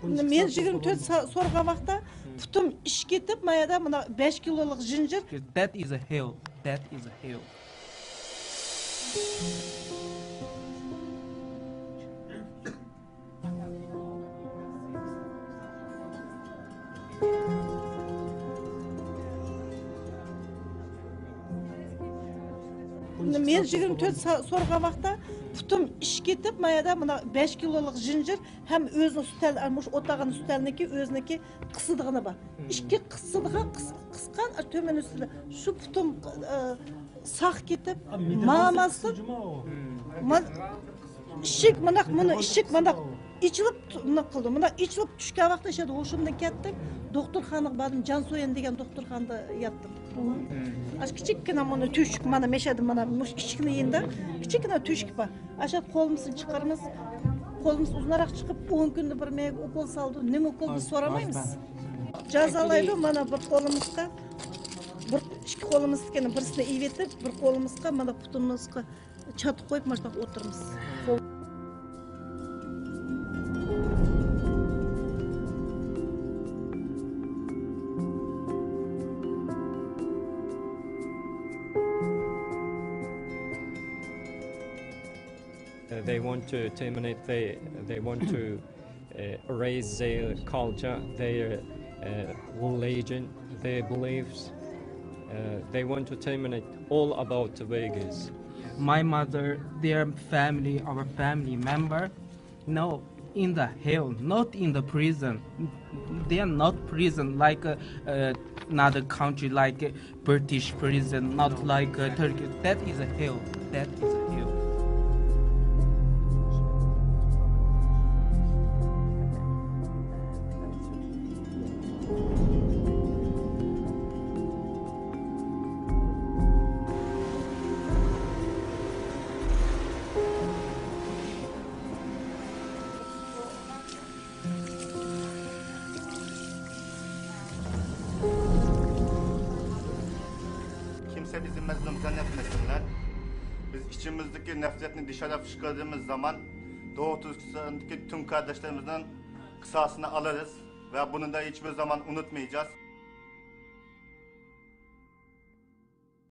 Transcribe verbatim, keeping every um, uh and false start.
مەن يىگىرمە تۆت سا-، سورىغان ۋاقىتتا پۇتۇم ئىششىپ كېتىپ، مايادا مانا بەش كىلولۇق زىنجىر. That is a hell. That is a hell. مەن يىگىرمە تۆت سا-، سورىغان ۋاقىتتا پۇتۇم ئىششىپ كېتىپ، مايادا مانا بەش كىلولۇق زىنجىر ھەم ئۆزىنىڭ ئۈستەل، مۇشۇ ئولتۇرغان ئۈستەلنىڭكى ئۆزىنىڭكى قىسىدىغىنى بار. ئىككى قىسىدىغان، قىس-، قىسقان تۆمۈن ئۈستىدە. شۇ پۇتۇم، ئە، ساق كېتىپ، ماماستىن مەن ئىشىك مۇنداق، مۇنى ئىشىك مۇنداق ئېچىلىپ، مۇنداق قىلدى. مۇنداق ئېچىلىپ چۈشكەن ۋاقىتتا شۇ ھوشۇمدىن كەتتىم. دوختۇرخانىغا باردىم. جانسويەن دېگەن دوختۇرخانىدا ياتتىم. ئاشۇ كىچىككىنە مانا تۆشۈك، مانا مەشەدە، مانا مۇشۇ ئىشىكنىڭ يېنىدا كىچىككىنە تۆشۈك بار. ئاشۇ قولىمىزنى چىقىرىمىز. قولىمىز ئۇزۇنراق چىقىپ، ئون كۈندە بىر مېگە ئوكول سالىدۇ. نېمە ئوكول، بىز سورىمايمىز. جازالايدۇ مانا بىر قولىمىزغا، بىر، ئىككى قولىمىزنىڭ بىرسىنى ئېلىۋېتىپ، بىر قولىمىزغا، مانا پۇتىمىزغا چاتىق قويۇپ مۇشۇنداق ئولتۇرىمىز. Uh, they want to terminate, they, they want to uh, erase their culture, their uh, religion, their beliefs. Uh, they want to terminate all about the Uyghurs. My mother, their family, our family member, no, in the hell, not in the prison. They are not prison like uh, uh, another country like uh, British prison, not like uh, Turkey. That is a hell. That is a hell. Kimse bizi mezlum zannetmesinler. Biz içimizdeki nefretini dışarı fışkırdığımız zaman Doğu Türkistan'daki tüm kardeşlerimizin kısasını alırız ve bunu da hiçbir zaman unutmayacağız.